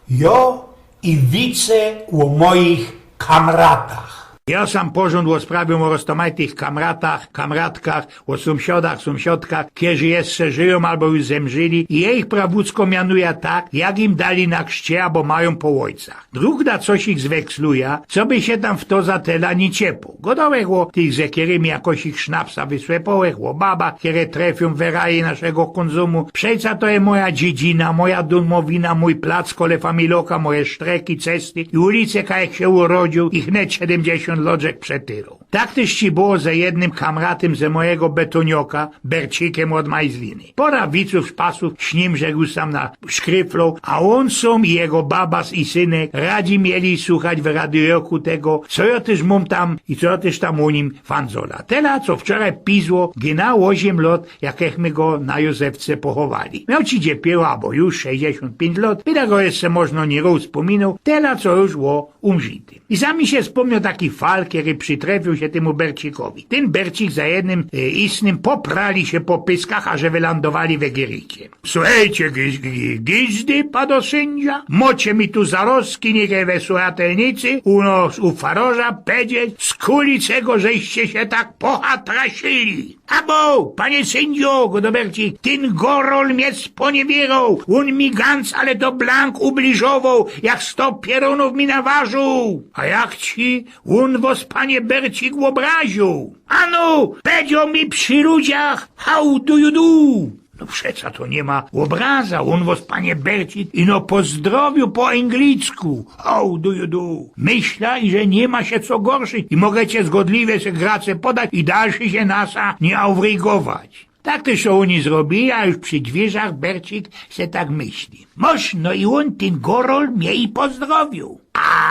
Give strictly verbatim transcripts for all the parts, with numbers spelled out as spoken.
Jo i wice ô moich kamratach. Jo sam porzōnd ôsprawiōm ô roztomajtych kamratach, kamratkach, ô sōmsiodach, sōmsiodkach, kerzy jeszcze żyjōm abo już zemrzeli, i jejich prawucko mianuja tak, jak im dali na krzcie abo majōm po ôjcach. Drugda coś ich zweksluja, coby sie tam fto za tela niy ciepło. Godołech ô tych, ze kerymi jakoś ich sznapsa wysłepołech, ô babach, kere trefiōm we raje naszego kōnzumu. Przeca to je moja dziedzina, moja dōmowina, mōj plac kole familoka, moje sztreki, cesty i ulice, kajek sie urodziōł i wnet siedymdziesiōnt loczek przetyroł. Tak tyż ci było ze jednym kamratym ze mojego betonioka, Bercikym ôd Majzliny. Pora wicōw, szpasōw, śnimrzek już sam na szkryfloł, a ôn sōm i jego baba z i synek radzi mieli suchać w radioku tego, co jo tyż mōm tam i co jo tyż tam ô nim fandzola. Tela, co wczoraj pizło, gynał ôziym lot, jak ech my go na Józefce pochowali. Mioł ci dziepiyro, abo już sześćdziesiōnt piyńć lot, bydle go jeszcze możno niy rōz spōminoł, tela, co już ô umrzity. I sam mi sie spōmnioł taki fal, kery przitrefiōł sie tymu Bercikowi. Tyn Bercik za jednym, e, istnym poprali sie po pyskach, a że wylandowali we Gyrycie. „Suchejcie, gi-, gi-, gizdy”, pado syndzia, „mocie mi tu zarozki, niych je we suchatelnicy, u nos, u faroża, pedzieć, z kuli cego żeście sie tak pochatrasili?” „Abo, panie syndzio”, godo Bercik, „tyn gorol mie sponiewieroł, ôn mi ganc, ale to blank ubliżowoł, jak sto pierōnōw mi nawarzōł”. „A jak ci ôn wos, panie Bercik, ôbraziōł?” „Ano, pedzioł mi przi ludziach: „How do you do?”” „No przeca to niy ma ôbraza, ôn wos, panie Bercik, ino pozdrowiōł po anglicku: „How do you do?” Myśla, iże niy ma sie co gorszyć i mogecie zgodliwie se grace podać i dalszy sie nasa niy awrygować. Tak tyż to ôni zrobiyli, a już przi dwiyrzach Bercik se tak myśli: „Moż, no i ôn, tyn gorol, mie i pozdrowiōł.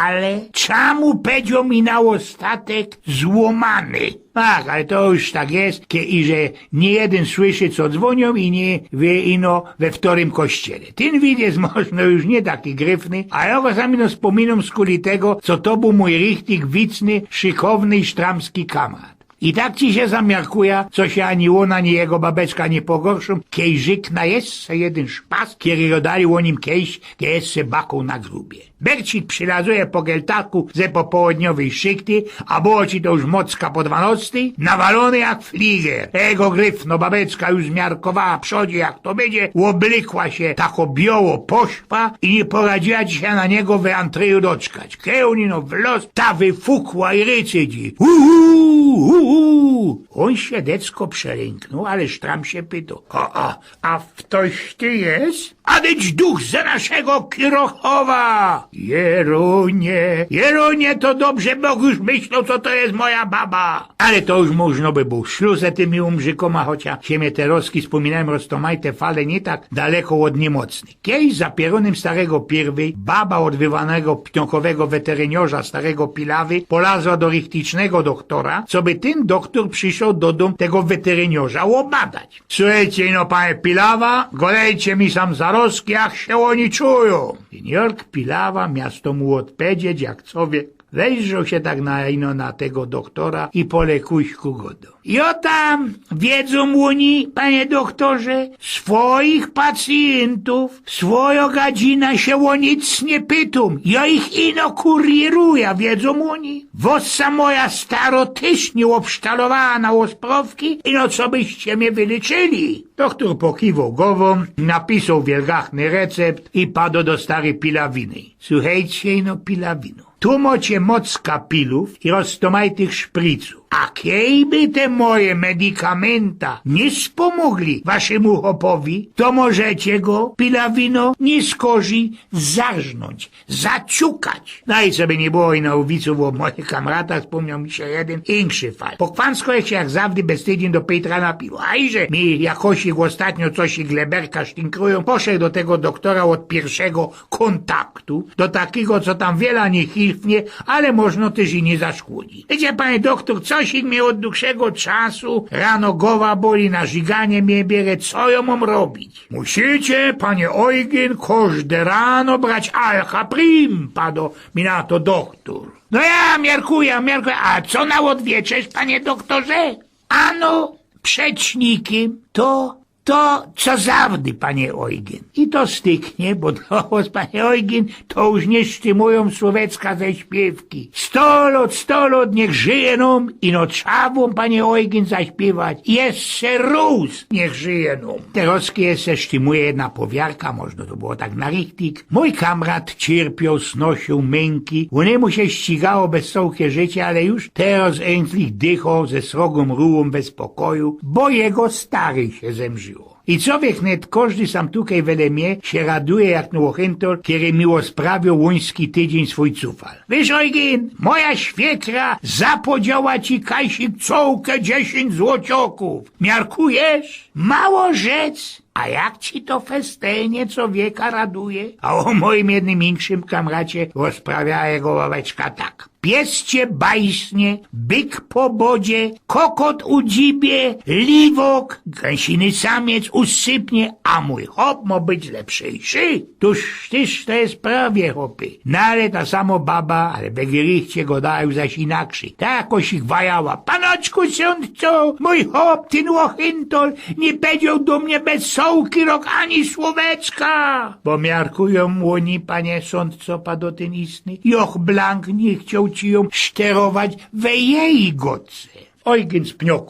Ale czamu pedzioł mi na ôstatek złōmany?” Ach, ale to już tak je, ke-, iże niy jedyn słyszy, co dzwōniōm, i niy wiy ino we wtorym kościele. Tyn wid je możno już niy taki gryfny, a jo go sam ino spōminōm skuli tego, co to bōł mōj richtig wicny, szykowny i sztramski kamrat. I tak ci sie zamiarkuja, co sie ani ôn, ani jego babeczka niy pogorszōm, kej rzykna jeszcze jedyn szpas, kery jo dali ônim kejś, kej jeszcze bakōł na grubie. Bercik przilazuje po geltaku ze popołedniowyj szykty, a było ci to już mocka po dwanostej, nawalōny jak fliger. Jego gryfno babeczka już zmiarkowała przodzie, jak to bydzie, ôblykła sie tako bioło poszwa i niy poradziyła ci sie na niego we antryju doczkać. Kej ôn ino wloz, ta wyfukła i rycy ci: „Uuu, uuu!” Ôn sie decko przelynknōł, ale sztram sie pytoł: „A, a, a ftoś ty je?” „A dyć duch ze naszego Kirochowa!” „Jerunie, Jerunie, to dobrze Bōg już myśloł, co to je moja baba.” Ale to już możno by bōł szlus ze tymi umrzykōma, chocia sie mie te rozki spōminajōm roztomajte fale niy tak daleko ôd niymocnych. Kejś za pierōnym starego Pirwyj baba ôd wywanego pniokowego weteryniŏrza, starego Pilawy, polazła do richticznego dochtora, coby tyn dochtor przyszoł do dōm tego weteryniŏrza ôbadać. „Suchejcie ino, panie Pilawa, godejcie mi sam zarozki, jak sie ôni czujōm.” Seniork Pilawa, miasto mu ôdpedzieć, jak cowiek, wejrzoł sie tak na ino na tego dochtora i po lekujśku godoł: „Jo tam, wiedzōm ôni, panie dochtorze, swoich pacyjyntōw, swojo gadzina sie ô nic niy pytōm. Jo ich ino kurieruja, wiedzōm ôni. Wŏs sam moja staro tyż niy ôbsztalowała na ôsprŏwki, ino cobyście mie wylyczyli.” Dochtor pokiwoł gowōm, napisoł wielgachny recept i pado do stary Pilawiny: „Suchejcie ino, Pilawino. Tu mocie mocka pilōw i roztomajtych szpricōw. A kejby te moje medikamynta niy spōmōgli waszymu chopowi, to możecie go, Pilawino, niy skorzij zarznōńć, zaciukać.” No i coby niy było, ino u wicōw ô moich kamratach spōmnioł mi sie jedyn inszy fal. Pokwansko ech sie jak zawdy bez tydziyń do Pejtra napił. A iże mi jakosik ôstatnio cosik leberka sztinkrujōm, poszedł do tego dochtora ôd piyrszego kōntaktu, do takigo, co tam wiela niy hilfnie, ale możno tyż i niy zaszkōdzi. Wiycie, panie dochtor, cosik mie ôd dugszego czasu rano gowa boli, narziganie mie bierze, co jo mōm robić? „Musicie, panie Ojgyn, kożde rano brać Alka Prim”, pado mi na to dochtor. No jo miarkuja, miarkuja, a co na ôdwieczerz, panie dochtorze? „Ano, przecz nikym, to „To co zawdy, panie Eugen”. I to styknie, bo do wŏs, panie Eugen, to już niy sztymujōm słōwecka ze śpiywki. „Sto lŏt, sto lŏt, niych żyje nōm”, ino trza wōm, panie Eugen, zaśpiywać jeszcze rŏz „Niych żyje nōm”. Terŏzki jeszcze sztymuje jedna powiarka, możno to było tak na richtig. Mōj kamrat cierpioł, snosiōł mynki, ônymu sie ścigało bez cołkie życie, ale już terŏz êndlich dychoł ze srogōm rułōm bez pokoju, bo jego stary sie zemrziło. I co wiek, net kożdy sam tukej wele mie sie raduje jak nŏchyntor, kery mi ôsprawioł łuński tydziyń swōj cufal. „Wiysz, Eugen, moja świekra zapodzioła ci, Kajsik, cołke dziesiyńć złociŏkōw. Miarkujesz? Mało rzec, a jak ci to festelnie co wieka raduje”. A ô mojim jednym inkszym kamracie ôsprawiała jego babeczka tak: „Pies cie bajsnie, byk po bodzie, kokot u dzibie, liwok, gęsiny samiec uscypnie, a mōj chop mŏ być lepszyjszy”. Tōż tyż to je prawie, chopie. No ale ta samo baba, ale we gerichcie godała już zaś inakrzyj. Tak jakoś ich wajała: „Panoczku sōndco, mōj chop, tyn ôchyntor, niy pedzioł do mie bez cołki rok ani słōweczka”. Bo miarkujōm ôni, panie sōndco, padŏ tyn istny, jŏch blank niy chcioł ci jōm szterować we jeji godce. Eugen spniŏkł